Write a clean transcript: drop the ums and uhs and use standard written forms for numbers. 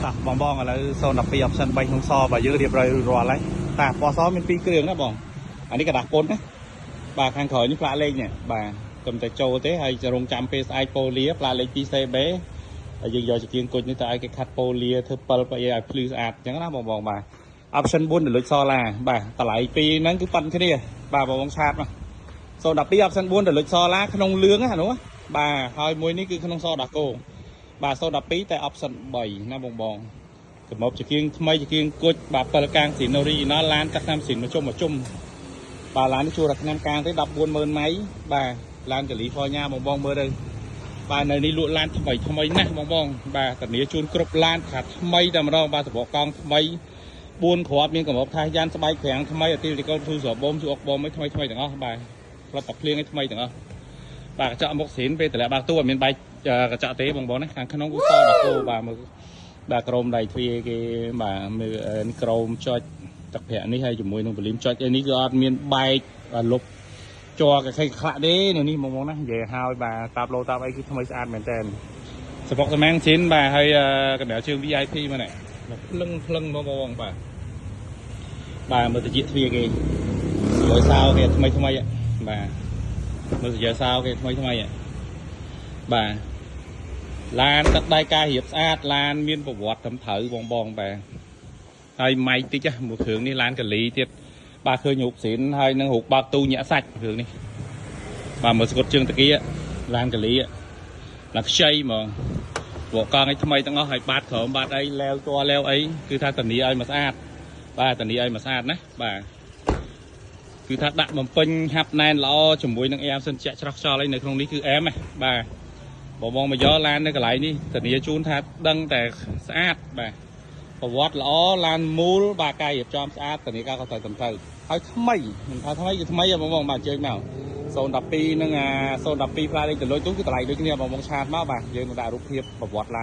តោះបងបងឥឡូវ012 option 3ក្នុងសបើយើងរៀបរយរួចរាល់ហើយតាពណ៌សមាន2គ្រឿងណាបងអានេះក្រដាសពុនណាបាទខាងក្រោយនេះផ្លាកលេខនេះបាទត្រឹមតែចូលទេហើយរងចាំពេលស្អែកប៉ូលាផ្លាកលេខ 2CB ហើយយើងយកចង្គៀងគុជនេះទៅឲ្យគេខាត់ប៉ូលាធ្វើពិលបអីឲ្យភ្លឺស្អាតអញ្ចឹងណាបងបងបាទ option 4រលុចសឡាបាទតម្លៃពីរហ្នឹងគឺប៉ុនគ្នាបាទបងបង chat មក012 option 4រលុចសឡាក្នុងលឿងណានោះបាទហើយមួយនេះគឺក្នុងសដាកូបាទ012តែ option 3ណាបងបងកម្របចង្គៀងថ្មីចង្គៀងគុជបាទពិលកាងស៊ីន original ឡានកាត់ឆ្នាំស៊ីនមកជុំមកជុំបាទឡាននេះជួលតែឆ្នាំកាងទេ140,000ម៉ៃបាទឡានកាលីហ្វ័រញ៉ាបងបងមើលទៅបាទនៅនេះលក់ឡានថ្មីថ្មីណាស់បងបងបាទធានាជូនគ្រប់ឡានថាថ្មីតែម្ដងបាទសបកកង់ថ្មី4គ្រាប់មានកម្របថាសយ៉ានស្បែកក្រាំងថ្មីអតិលីកូនស៊ូស្របូមស៊ូអុកបូមអីថ្មីថ្មីទាំងអស់បាទផ្លិតតែភ្លៀងអីថ្មីទាំងអស់បាទកញ្ចក់មុខស៊ីនពេលតម្លាក់បាក់ទូអត់មានបែកកញ្ចក់ទេបងបងណាខាងក្នុងគឺសដល់គោបាទមើលបាទក្រោមដៃទ្វារគេបាទមើលក្រោមចុចទឹកប្រាក់នេះហើយជាមួយនឹង volume ចុចអីនេះគឺអត់មានបែកបាទលុបជ័រកខិខ្លាក់ទេនៅនេះបងបងណានិយាយហើយបាទតាបឡូតាបអីគឺថ្មីស្អាតមែនតើសបុកសម្ាំងស៊ីនបាទហើយកណ្ដាលជើង VIP មកនេះភ្លឹងភ្លឹងបងបងបាទបាទមើលតិចទ្វារគេសយសោគេថ្មីថ្មីបាទមើលសយសោគេថ្មីថ្មីបាទឡានទឹកដៃការរៀបស្អាតឡានមានប្រវត្តិត្រឹមត្រូវបងបងបាទហើយម៉ៃតិចមួយគ្រឿងនេះឡានកលីទៀតបាទឃើញរូបស៊ីនហើយនឹងរូបបើកទូញាក់សាច់គ្រឿងនេះបាទមើលស្គុតជើងតាគៀឡានកលីឡានខ្ចីហ្មងបកកង់ឲ្យថ្មីទាំងអស់ហើយបាតក្រោមបាតអីលែវតលែវអីគឺថាធានាឲ្យមកស្អាតបាទធានាឲ្យមកស្អាតណាបាទគឺថាដាក់បំពេញហាប់ណែនល្អជាមួយនឹងអែមសិនជាក់ច្រោះខ្យល់អីនៅក្នុងនេះគឺអែមណាបាទបងបងមកយកឡាននៅកន្លែងនេះធានាជូនថាដឹងតែស្អាតបាទប្រវត្តិល្អឡានមូលបាទកាយរៀបចំស្អាតធានាការក៏ត្រូវត្រឹមត្រូវហើយថ្មីមិនថាថ្មីគឺថ្មីបងបងបាទអញ្ជើញមក012នឹងអា012ផ្លាលេខទៅលុយទូគឺតម្លៃដូចគ្នាបងបង chat មកបាទយើងនឹងដាក់រូបភាពប្រវត្តិឡាន